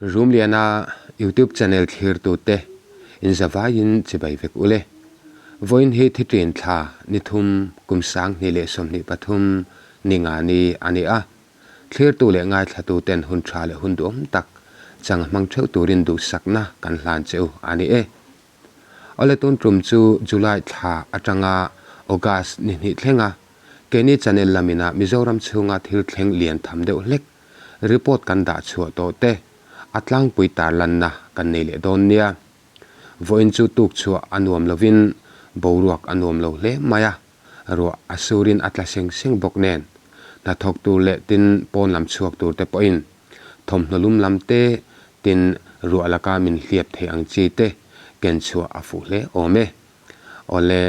Rumliana YouTube channel thlirtute inzavaiin chibai vek ule. Vawiin hi Thitrin thla ni thum kum 2023 ni nga ni a ni a. Thlirtu leh ngaithlatuten hun tha leh hun duhawm tak chang hmang theuh turin duhsakna kan hlan che u a ni e. Awle tun tum chu July thla atanga August ni hnih thlenga keini channel lamina Mizoram chhunga thil thleng lian tham deuh hlek Report kan dah chhuah tawh te a tlangpui tarlanna kan nei leh dawn nia. Vawiin chu tuk chhuah a nuam lovin boruak a nuam lo hle mai a, ruah a surin a tla seng seng bawk nen hnathawk tur leh tin pawn lam chhuak tur te pawhin thawmhnaw lum lam te tin ruah laka min hliap thei ang chi te ken chhuah a fuh hle awm e. Awle,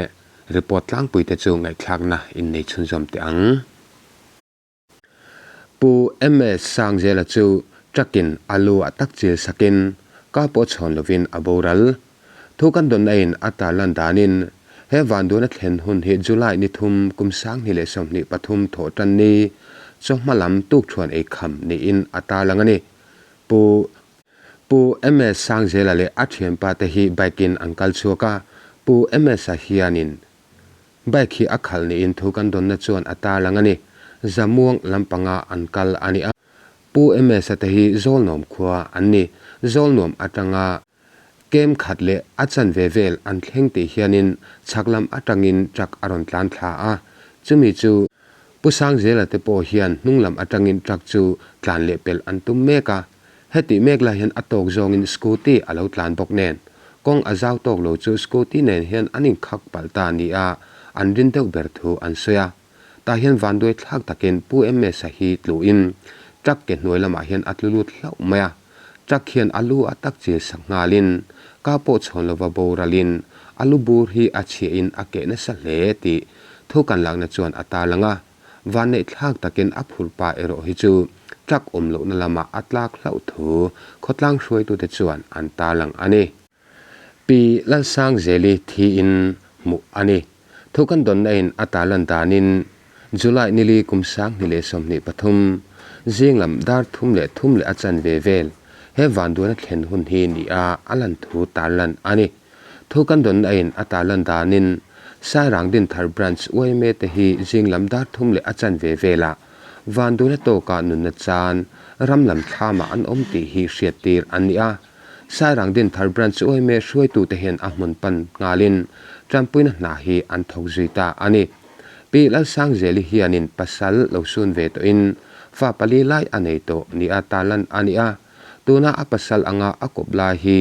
report tlangpui te chu ngaihthlakna in nei chhunzawm teh ang. Pu MS Sangzela chu truck-in a lu ah tak chil sakin ka pawh chhawn lovin a boral. Thu kan dawn aiin a tarlan danin he vanduana thlen hun hi July ni thum kum 2023 thawh tan ni chawhma lam tukthuan ei kham niin a tarlang a ni. Pu Pu MS Sangzela leh a thianpa te hi bike-in an kal chhuak a, Pu MS-a hianin Bike hi a khalh niin thu kan dawnna chuan a tarlang a ni. Zamuang lampanga an kal a ni a. Pu MS-a te hi Zawlnuam khua an ni. Zawlnuam atanga kem khat leh a chanve vel an thleng tih hianin chhak lam atangin truck a rawn tlan thla a. Chumi chu Pu Sangzela te pawh hian hnung lam atangin truck chu tlan leh pelh an tum mek a. Hetih mek lai hian a tawk zawngin scooty a lo tlan bawk nen, kawng a zau tawk lo chu scooty nen hian an inkhak palh ta nia an rin deuh ber thu an sawi a. Tah hian vanduai thlak takin Pu MS-a hi tluin truck ke hnuai lamah hian a tlu lut hlauh mai a. Truck hian a lu a tak chil sak nghalin ka pawh chhawn lova boralin a lu bur hi a chhiahin a keh nasa hle tih thu kan lakna chuan a tarlang a. Vanneih thlak takin a phur pa erawh hi chu truck awm lohna lamah a tlak hlauh thu khawtlang hruaitute chuan an tarlang a ni. Pi Lalsangzeli thiin hmuh a ni. Thu kan dawnna in a tarlan danin July nili kum 2023 zing lam dar thum leh thum leh a chanve vel he vanduana thlen hun hi nia a lan thu tarlan a ni. Thu kan dawnna in a tarlan danin Sairang Dinthar Branch yma te hi zing lam dar thum leh a chanve velah Vanduna tawkah nunna chan ram lam thlamah an awm tih hi hriattir an ni a. Sairang Dinthar Branch yma hruaitute hian a hmun pan nghalin tanpuina hna hi an thawk zui ta a ni. Pi Lalsangzeli hianin pasal lo sun ve tawhin fa pali lai a nei tawh nia tarlan a ni a. Tuna a pasal anga a kawp lai hi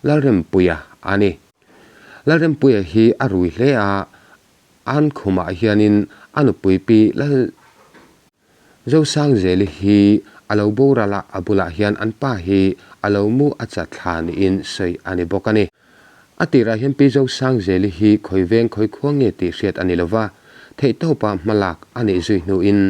Lalrempuia a ni. Lalrempuia hi a rui hle a, an khumah hianin a nupui pi Lal Zosangzeli hi a lo boral a, a bulah hian an pa hi a lo mu a chat thla niin sawi a ni bawk a ni. A tirah hian pi Zosangzeli hi khawi veng khawi khua nge tih hriat a ni lova, theihtawpa hmalak a nih zui hnuin,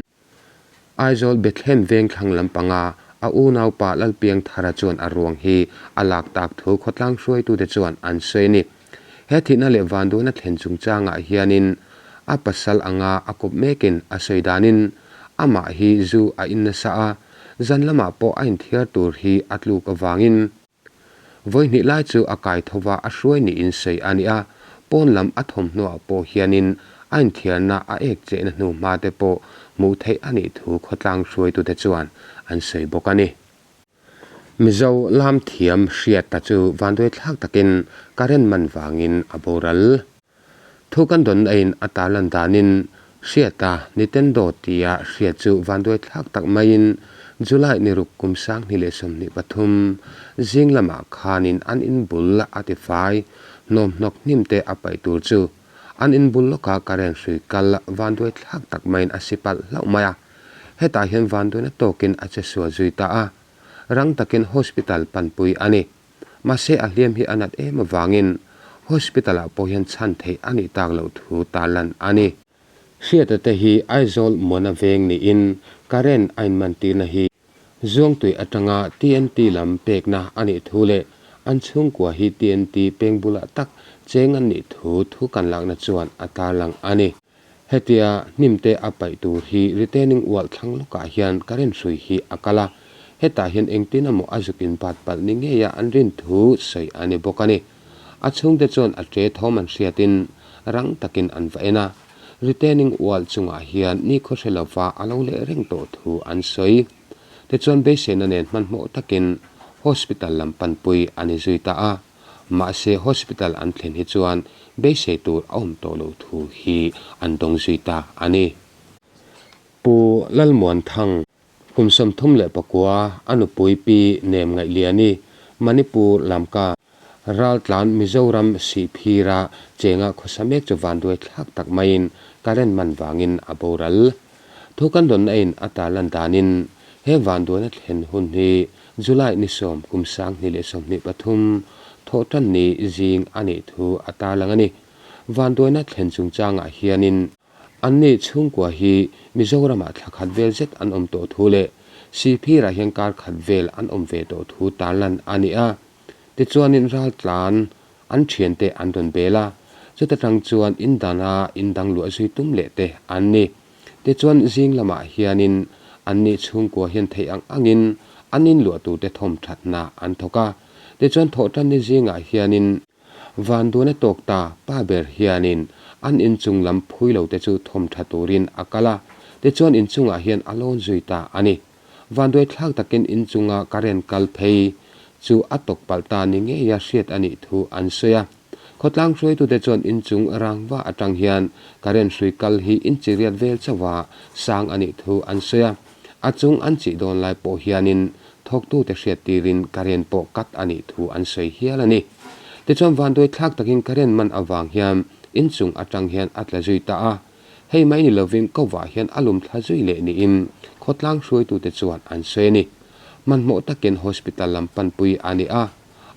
Aizawl Bethlehem veng thlang lampanga a unaupa Lalpiangthara chuan a ruang hi a lak tak thu khawtlang hruaitute chuan an sawi a ni. He thihna leh vanduana thlen chungchangah hianin a pasal anga a kawp mekin a sawi danin amah hi zu a in nasa a, zan lamah pawh a inthiar tur hi a tluk avangin Vawi hnih lai chu a kai tho va, a hruai niin sawi a ni a, pawn lam a thawmhnuah pawh hianin a inthiarna a ek chehna hnu hma te pawh hmuh theih a nih thu khawtlang hruaitute chuan an sawi bawk a ni. Mizo lam thiam hriata chu vanduai thlak takin current man vangin a boral. Thu kan dawn aiin a tarlan danin Hriata Nintendo tia hriat chu vanduai thlak tak maiin July ni ruk kum 2023 zing lamah khanin an inbul a tifai hnawmhnawk hnim te a paih tur chu an inbul lawka current hrui kal vanduai thlak tak maiin a si palh hlauh mai a. Hetah hian vanduaina tawkin a che sual zui ta a, rang takin hospital panpui a ni. Mahse a hliam hi a nat em avangin hospital ah pawh hian chhan theih a nih tak loh thu tarlan a ni. Hriata te hi Aizawl Muana veng niin current a inmantirna hi Zuangtui atanga TNT lam pekna a nih thu leh an chhungkua hi TNT peng bulah tak cheng an nih thu thu kan lakna chuan a tarlang a ni. Hetia hnimte a paih tur hi retaining wall thlang lawkah hian current hrui hi a kal a. Hetah hian engtin emaw a zuk inbat palh ni ngeia an rin thu sawi a ni bawk a ni. A chhungte chuan a ṭe thawm an hriatin rang takin an va en a, retaining wall chungah hian nikhaw hre lova a lo leh reng tawh thu an sawi. Tichuan beiseina nen hmanhmawh takin hospital lam panpui a ni zui ta a, mahse hospital an thlen hi chuan beisei tur a awm tawh loh thu hi an dawng zui ta a ni. Pu Lalmuanthang. Kum 34 a nupui Pi Nem Ngaihliani, Manipur Lamka, Raltlan Mizoram Sihphira chenga khawsa mek chu vanduai thlak tak maiin current man vangin a boral. Thu kan dawnna in a tarlan danin he vanduaina thlen hun hi July ni 10 kum 2023 thawhtan ni zing a nih thu a tarlang a ni. Vanduaina thlen chungchangah hianin Anni chhungkua hi Mizoramah thla khat vel zet an awm tawh thu leh Sihphirah hian kar khat vel an awm ve tawh thu tarlan a ni a. Tichuanin raltlan an thiante an rawn bel a, chuta tang chuan in dana in dang luah zui tum leh te an ni. Tichuan zing lamah hianin anni chhungkua hian theih ang angin an in luah turte thawm thatna an thawk a. Tichuan thawhtanni zingah hianin Van duan a tawk ta, pa ber hianin an inchung lam phui lo te chu thawm tha turin a kal a, tichuan inchungah hian a lawn zui ta a ni. Van duai thlak takin inchunga current kal phei chu a tawk palh ta ni ngeia hriat a nih thu an sawi a. Khawtlang hruaitute chuan inchung rangva atang hian current hrui kal hi inchiriat vel chauha sang a nih thu an sawi a. A chung an chih dawn lai pawh hianin thawktute hriattirin current pawh cut a nih thu an sawi hial a ni. Tichuan vanduai thlak takin current man avang hian inchung atang hian a tla zui ta a, hei mai ni lovin kovah hian a lum thla zui leh niin khawtlang hruaitute chuan an sawi a ni. Hmanhmawh takin hospital lam panpui a ni a,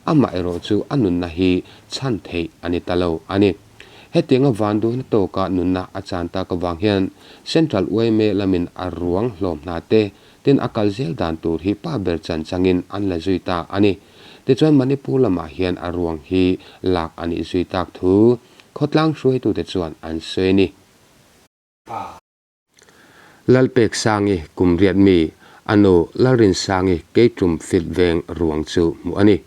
amah erawh chu a nunna hi chhan theih a ni ta lo a ni. Hetianga vanduhna tawka nunna a chan tak avang hian Central yma lamin a ruang hlawm hna te tin a kal zel dan tur hi pa ber chan changin an la zui ta a ni. Tichuan Manipur lamah hian a ruang hi lak a nih zui tak thu khawtlang hruaitute chuan an sawi a ni. Lalpeksangi kum riat mi, a nu Lalrinsangi Keitum Field veng ruang chu hmuh a ni.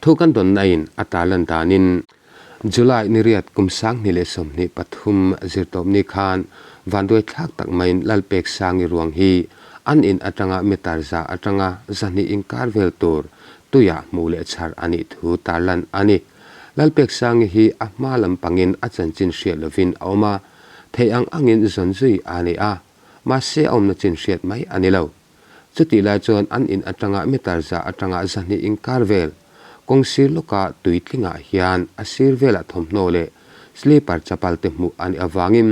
Thu kan dawnna in a tarlan danin July ni riat kum 2023 zirtawp ni khan vanduai thlak tak maiin Lalpeksangi ruang hi an in atanga meter za atanga 200 inkar vel tur tuiah hmuh leh chhar a nih thu tarlan a ni. Lalpeksangi hi a hma lampangin a chanchin hriat lovin a awm a, Theih ang angin zawn zui a ni a, mahse a awmna chin hriat mai a ni lo. Chutih lai chuan an in atanga meter za atanga 200 inkar vel, kawng sir lawka tui tlingah hian a sir velah thawmhnaw leh slipper chapal te hmuh a nih avangin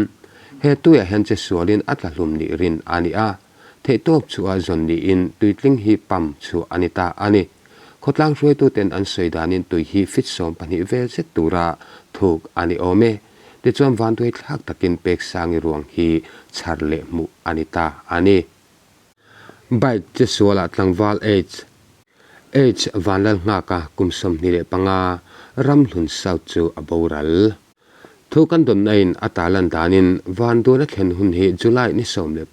he tuiah hian che sualin a tla hlum nih rin a ni a, theihtawp chhuah zawn niin tuitling hi pump chhuah a ni ta a ni. Khawtlang hruaituten an sawi danin tui hi feet 12 vel zet tura thuk a ni awm e. Tichuan vanduai thlak takin Peksangi ruang hi chhar leh hmuh a ni ta a ni. Bike che sualah tlangval H. H. Vanlalnghaka kum 25 Ramhlun South chu a boral. Thu kan dawnna in a tarlan danin vanduan a thlen hun hi July ni 16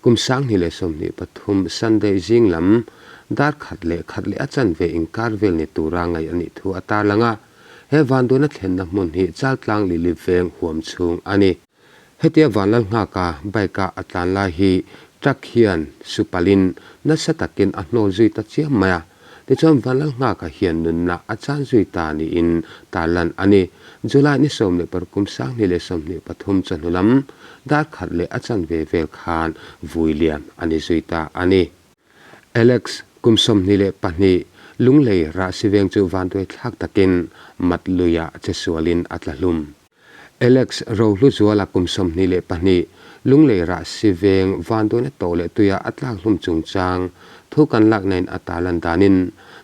kum 2023 Sunday zing lam dar khat leh khat leh a chanve inkar vel ni tura ngaih a nih thu a tarlang a. He vanduana thlenna hmun hi Chaltlang Lili veng huam chhung a ni. Hetia Vanlalnghaka bike-a a tlan lai hi truck hian supalin nasa takin a hnawl zui ta chiam mai a. Tichuan Vanlalnghaka hian nunna a chan zui ta niin tarlan a ni. July ni 16 kum 2023 chawhnu lam dar khat leh a chanve vel khan vui liam a ni zui ta a ni. Alex, kum 22, Lunglei rahsi veng chu vanduai thlak takin mat luiah che sualin a tla hlum. Alex Rohluzuala kum 22, Lunglei rahsi veng vanduaina tawh leh tuia a tlak hlum chungchang thu kan lakna in a tarlan danin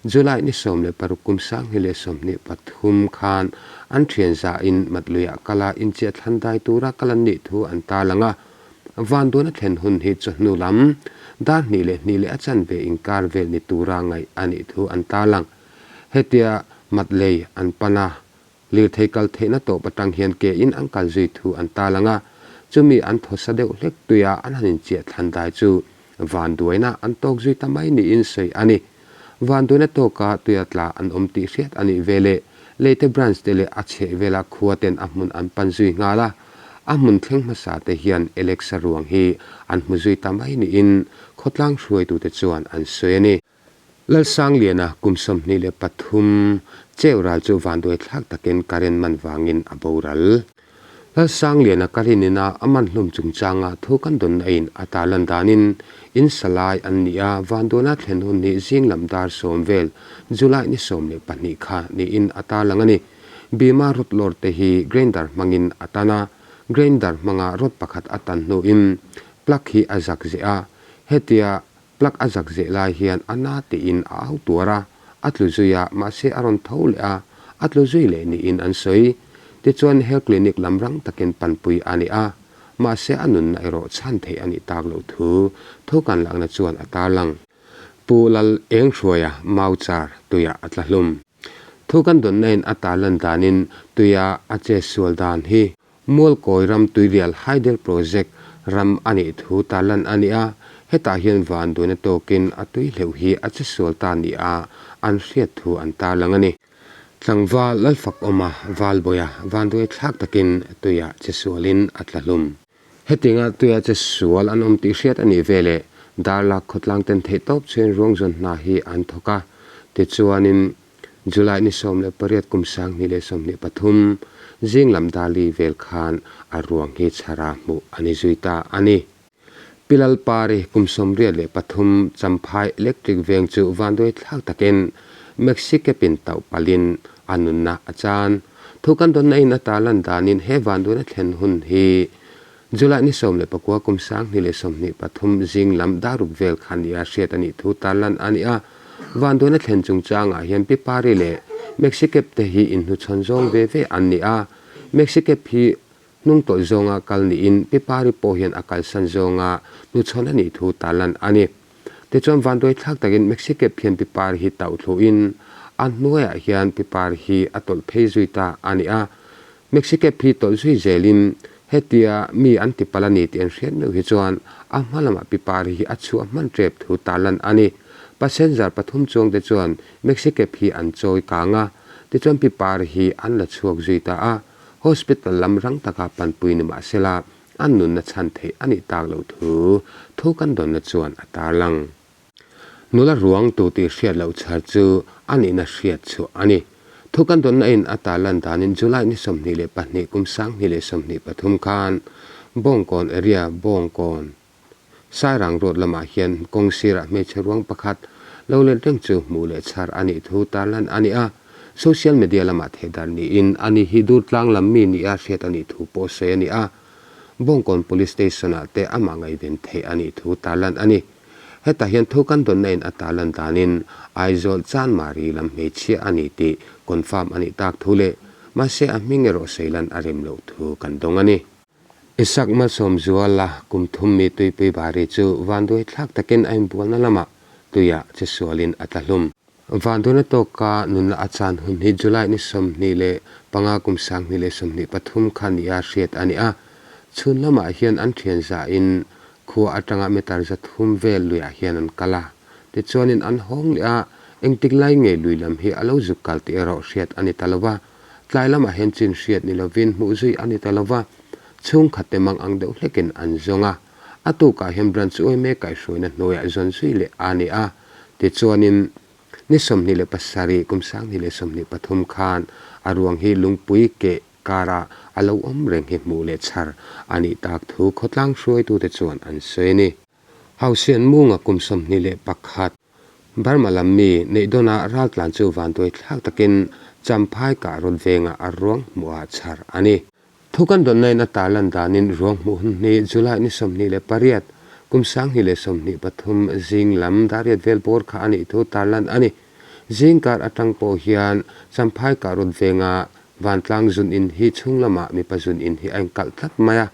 July ni 16 kum 2023 khan an thian zahin mat luiah kala inchiah thlan dai tura kal an nih thu an tarlang a. Van duan a thlen hun hi chawhnu lam dar hnih leh hnih leh a chanve inkar vel ni tura ngaih a nih thu an tarlang. Hetia mat lei an pan a, lirthei kal theihna tawp atang hian ke in an kal zui thu an tarlang a, chumi an thawsa deuh hlek tuia an han inchiah thlan dai chu vanduaina an tawk zui ta mai niin sawi a ni. Vanduaina tawka tuia tla an awm tih hriat a nih veleh Leite Branch te leh a chhehvela khua ten a hmun an pan zui nghal a, a hmun thleng hmasa te hian Alexa ruang hi an hmu zui ta mai niin khawtlang hruaitute chuan an sawi a ni. Lalsangliana kum 23 cheu ral chu vanduai thlak takin current man vangin a boral. Lalsangliana ka rinina a man hlum chungchanga thu kan dawnna in a tarlan danin in sa lai an ni a, vanduana thlen hun hi zing lam dar 10 vel July ni 12 kha niin a tarlang a ni. Bima rod lawr te hi grinder hmangin a tan a, grinder hmanga rod pakhat a tan hnuin plug hi a zak zeh a, hetia Plug a zak zeh lai hian a na tiin a au tuar a, a tlu zui a, mahse a rawn tho leh a, a tlu zui leh niin an sawi. Tichuan Health Clinic lam rang takin panpui a ni a, mahse a nunna erawh chhan theih a nih tak loh thu thu kan lakna chuan a tarlang. Pu Lal Eng Hruaia Mauchar tuiah a tla hlum. Thu kan dawnna in a tarlan danin tuia a che sual dan hi Mualkawi ram tuirial Hydel Project ram a nih thu tarlan a ni a, hetah hian vanduaina tawkin a tui hleuh hi a che sual ta ni a an hriat thu an tarlang a ni. Tlangval Lalfakawma Valbawia vanduai thlak takin tuiah che sualin a tla hlum. Hetinga tuia che sual an awm tih hriat a nih veleh Darlak khawtlang ten theihtawp chuan ruangzawn hna hi an thawk a, tichuanin July ni 18 kum 2023 zing lam Dali vel khan a ruang hi chhara hmuh a ni zui ta a ni. Pi Lalpari kum 83 Champhai Electric veng chu vanduai thlak takin Maxi Cab in tauh palhin a nunna a chan. Thu kan dawnna in a tarlan danin he vanduaina thlen hun hi July ni 19 kum 2023 zing lam daruk vel kha nia hriat a nih thu tarlan a ni a, vanduaina thlen chungchangah hian Pi Pari leh Maxi Cab te hi inhnuchhawn zawng ve ve an ni a, Maxi Cab hi hnung tawlh zawnga kal niin Pi Pari pawh hian a kalsan zawnga hnuchhawn a nih thu tarlan a ni. Tichuan vanduai thlak takin Maxi Cab hian Pi Pari hi tauh thluhin a hnuaiah hian Pi Pari hi a tawlh phei zui ta a ni a, Maxi Cab hi tawlh zui zelin hetia mi an ti palh a ni tih an hriat meuh hi chuan a hma lamah Pi Pari hi a chhuah hman tep thu tarlan a ni. Passenger pathum chuang te chuan Maxi Cab hi an chawi kang a, tichuan Pi Pari hi an la chhuak zui ta a, hospital lam rang taka panpui ni mahsela an nunna chhan theih a nih tak loh thu thu kan dawnna chuan a tarlang. Nula ruang tu tih hriat loh chhar chu a nihna hriat chhuah a ni. Thu kan dawnna in a tarlan danin July ni 22 kum 2023 khan Bawngkawn area Bawngkawn Sairang road lamah hian kawng sirah hmeichhe ruang pakhat lo let reng chu hmuh leh chhar a nih thu tarlan a ni a. Social media lamah thehdar niin ani hi Durtlang lam mi nia hriat a nih thu pawh sawi a ni a. Bawngkawn Police Station-ah te amah ngaihven theih a nih thu tarlan a ni. Hetah hian thu kan dawnna in a tarlan danin Aizawl Chanmari lam hmeichhia a ni tih confirm a nih tak thu leh mahse a hming erawh sawilan a rem loh thu kan dawng a ni. Isak Malsawmzuala kum thum mi tuipui bari chu vanduai thlak takin a inbualna lamah tuiah che sualin a tla hlum. Vanduaina tawka nunna a chan hun hi July ni 25 kum 2023 kha nia hriat a ni a. Chhun lamah hian an thian zahin khua atanga meter 300 vel luiah hian an kal a. Tichuanin an hawng leh a, engtik lai nge lui lam hi a lo zuk kal tih erawh hriat a ni ta lo va. Tlai lamah hian chin hriat ni lovin hmuh zui a ni ta lo va. Chhungkhat te mang ang deuh hlekin an zawng a. A tukah hian branch uaime kaihhruaina hnuaiah zawn zui leh a ni a. Tichuanin, ni 27 kum 2023 khan a ruang hi lungpui keh karah a lo awm reng hi hmuh leh chhar a nih tak thu khawtlang hruaitute chuan an sawi a ni. Hausian Munga kum 21, Burma lam mi neih dawnah raltlan chu vanduai thlak takin Champhai kah rawt vengah a ruang hmuhah chhar a ni. Thu kan dawnna in a tarlan danin ruang hmuh hun hi July ni 28, kum 2023 zing lam dariat vel bawr kha a nih thu tarlan a ni. Zing kar atang pawh hian Champhai kah rawt venga vantlang zun in hi chhung lamah mipa zun in hi a inkalh tlat mai a.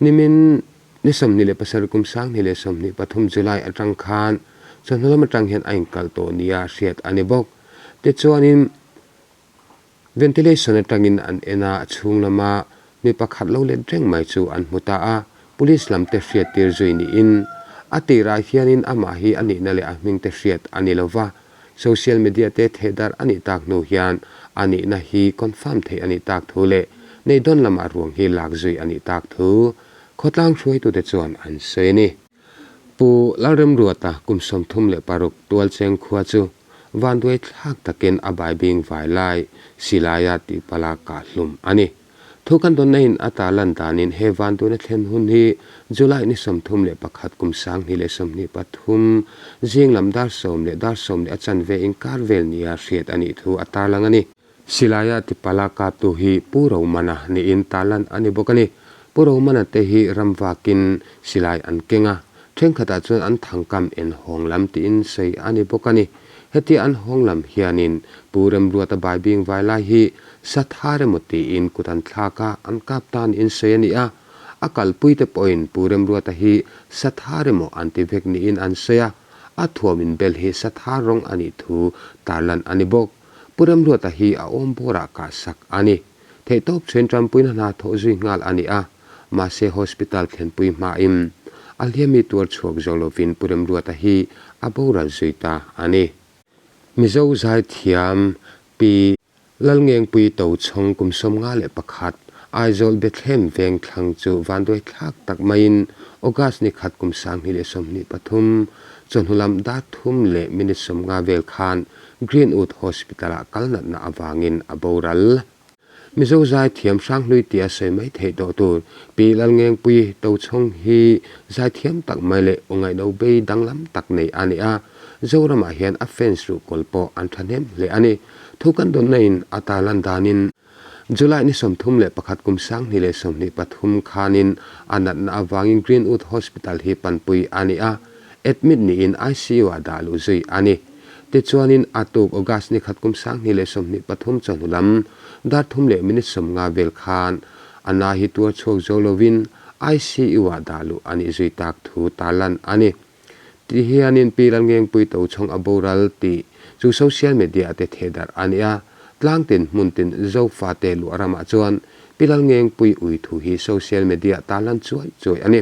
Nimin ni 27 kum 2023 July atang khan chawhnu lam atang hian a inkalh tawh nia hriat a ni bawk. Tichuanin Ventilation atangin an en a, a chhung lama mi pakhat lo let reng mai chu an hmu ta a, police lam te hriat tir zui niin A tirah hianin amah hi a nihna leh a hmingte hriat a ni lo va, social media te thehdarh a nih tak hnu hian a nihna hi confirm theih a nih tak thu leh Neihdawn lamah ruang hi lak zui a nih tak thu khawtlang hruaitute chuan an sawi a ni. Pu Lalremruata kum 36 tualcheng khua chu vanduai thlak takin a baibing vai lai silaia tihpala kah hlum a ni. Thu kan dawnna in a tarlan danin he vanduaina thlen hun hi July ni 31 kum 2023 zing lam dar sawm leh dar sawm leh a chanve inkar vel nia hriat a nih thu a tarlang a ni. Silaia tipala kaptu hi Pu Romana niin tarlan a ni bawk a ni. Pu Romana te hi ram vakin silai an keng a, thenkhatah chuan an thangkam en hawng lam tiin sawi a ni bawk a ni. Hetia an hawng lam hianin Pu Remruata baibing vai lai hi Sathar emaw tiin kut an thlak a, an kap ta niin sawi a ni a. A kalpuite pawhin Pu Remruata hi Sathar emaw an ti vek niin an sawi a, a thuam inbel hi Sathar rawng a nih thu tarlan a ni bawk. Pu Remruata hi a awm bawrah kah sak a ni. Theihtawp chhuin tanpuina hna thawh zui nghal a ni a, mahse hospital thlenpui hmain a hliami tuar chhuak zo lovin Pu Remruata hi a boral zui ta a ni. Mizo zaithiam Pi Lalngengpui Tochhawng kum 51 Aizawl Bethlehem veng thlang chu vanduai thlak tak maiin August ni khat kum 2023 chawhnu lam dar thum leh minute 50 vel khan Greenwood Hospital-ah kal natna avangin a boral. Mizo zaithiam Hranghlui tia sawi mai theih tawh tur Pi Lalngengpui Tochhawng hi zaithiam tak mai leh aw ngaihno bei danglam tak nei a ni a, Zoramah hian a fans ruhkawl pawh an thahnem hle a ni. Thu kan dawnna in a tarlan danin July ni 31 kum 2023 khanin a natna avangin Greenwood Hospital hi panpui a ni a, admit niin ICU-ah dah luh zui a ni. Tichuanin a tuk August ni khat kum 2023 chawhnu lam dar thum leh minute 50 vel khan a na hi tuar chhuak zo lovin ICU-ah dah luh a nih zui tak thu tarlan a ni. Ti hianin Pi Lalngengpui Tochhawng a boral tih chu social media te thehdarh a ni a, tlangtin hmuntin Zofate luah ramah chuan Pi Lalngengpui ui thu hi social media tarlan chuai chuai a ni.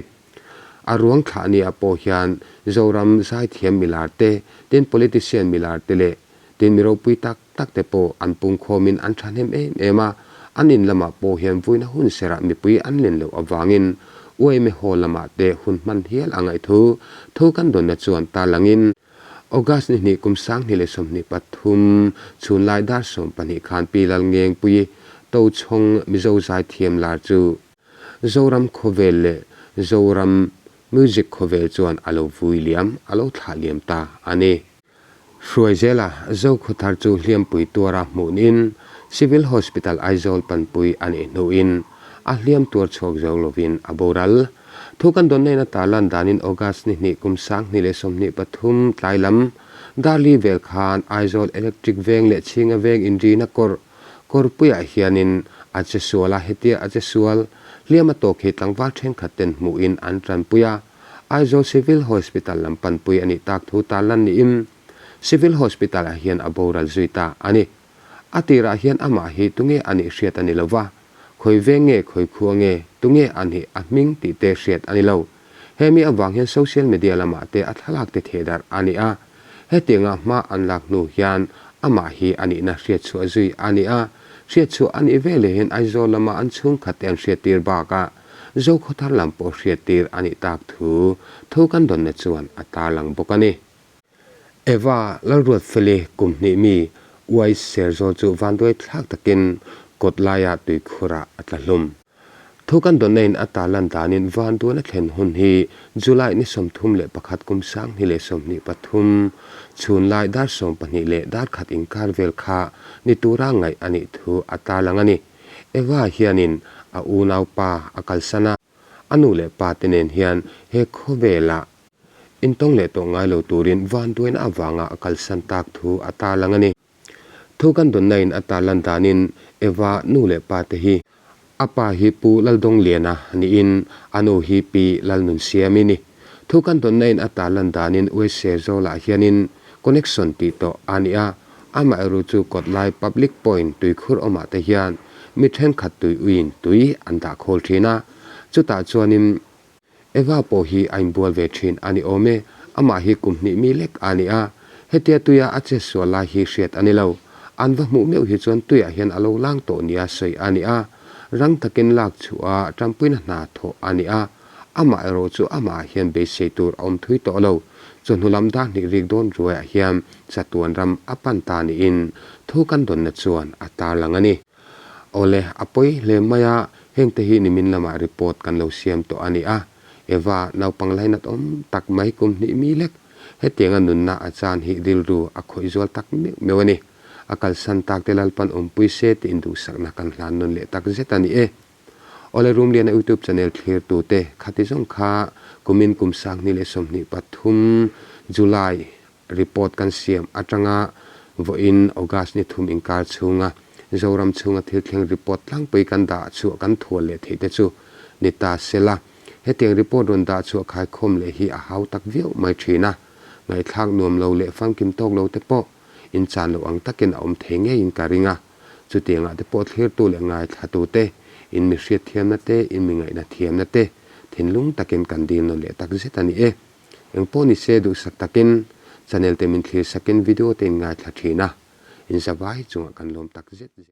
A ruang thlah nia pawh hian Zoram zaithiam milar te, tin politician milar te leh tin mi ropui tak tak te pawh an pungkhawmin an thahnem em em a, an in lamah pawh hian vuina hun serah mipui an len loh avangin UAME Hall lamah te hun hman hial a ngaih thu thu kan dawnna chuan tarlangin August ni hnih kum 2023 chhunlai dar 12 khan Pi Lalngengpuii Tochhawng Mizo zaithiam lar chu Zoram khawvel leh Zoram music khawvel chuan a lo vui liam, a lo thlah liam ta a ni. Hruaizela Zokhawthar chu hliampui tuara hmuhnin Civil Hospital Aizawl panpui a nih hnuin a hliam tuar chhuak zo lovin a boral. Thu kan dawn nen a tarlan danin August ni hnih kum 2023 tlai lam Darli vel khan Aizawl Electric Veng leh Chhinga Veng inrina kawrh Kawrpuiah hianin a che sual a, hetia a che sual hliam a tawk hi tlangval thenkhat ten hmuhin an tanpui a, Aizawl Civil Hospital lam panpui a nih tak thu tarlan niin Civil Hospital ah hian a boral zui ta a ni. A tirah hian amah hi tunge a nih hriat a ni lo va, khawi veng nge khawi khua nge tunge a nih a hming tih te hriat a ni lo. Hemi avang hian social media lamah te a thlalak te thehdarh a ni a. Hetianga hma an lak hnu hian amah hi a nihna hriatchhuah zui a ni a, hriatchhuah a nih veleh hian Aizawl lama an chhungkhat te an hriattir bakah Zokhawthar lam pawh hriattir a nih tak thu thu kan dawnna chuan a tarlang bawk a ni. Eva Lalruatfeli kum hnih mi uai Serzawl chu vanduai thlak takin kawt laia tuikhurah a tla hlum. Thu kan dawnna in a tarlan danin vanduan a thlen hun hi July ni 31 kum 2023 chhun lai dar 12 leh dar khat inkar vel kha ni tura ngaih a nih thu a tarlang a ni. Eva hianin a unaupa a kalsan a, a nu leh pa te nen hian he khawvelah intawng leh tawh ngai lo turin vanduaina avanga a kalsan tak thu a tarlang a ni. Thu kan dawnna in a tarlan danin Eva nu leh pa te hi a pa hi Pu Laldawngliana niin a nu hi Pi Lalnunsiami ni. Thu kan dawnna in a tarlan danin USA Zawlah hianin connection tih tawh a ni a, amaherawh chu kawtlai public point tuikhur awmah te hian mi thenkhat tui uiin tui an dah khawl thin a, chutah chuanin. Eva pawh hi a inbual ve thin a ni awm e, amah hi kum hnih mi lek a ni a, hetia tuia a chetsual lai hi hriat a ni lo. An va hmuh meuh hi chuan tuiah hian a lo lang tawh nia sawi a ni a, rang takin lak chhuah a tanpuina hna thawh a ni a, amah erawh chu amahah hian beisei tur a awm thui tawh lo. Chawhnu lam dar hnih rik dawn ruaiah hian chatuan ram a pan ta niin thu kan dawnna chuan a tarlang a ni. Awle, a pawi hle mai a, hengte hi nimin lamah report kan lo siam tawh a ni a. Eva, naupang lainat awm tak mai kum hnih mi lek, hetianga nunna a chan hi rilru a khawih zual tak meuh meuh a ni. A kalsan tak te Lalpan awmpui se tiin duhsakna kan hlan nawn leh tak zet a ni e. Awle Rumliana YouTube channel thlirtute khati zawng kha kumin kum 2023 July Report kan siam atanga vawiin August ni thum inkar chhunga Zoram chhunga thil thleng report tlangpui kan dah chhuah kan thual leh theih te chu ni ta se la. Hetiang report rawn dah chhuah khaikhawm leh hi a hau tak viau mai thin a. Ngaihthlak nuam lo leh famkim tawk lo te pawh inchan loh ang takin a awm thei ngeiin ka ring a. Chutiangah te pawh thlirtu leh ngaithlatu te, in mi hriatthiamna te, in mi ngaihna thiamna te thinlung takin kan dil nawn leh tak zet a ni e. Engpawh ni se duhsak takin channel te min thlir sakin video te in ngaithla thin a, in zavai chungah kan lawm tak zet zet.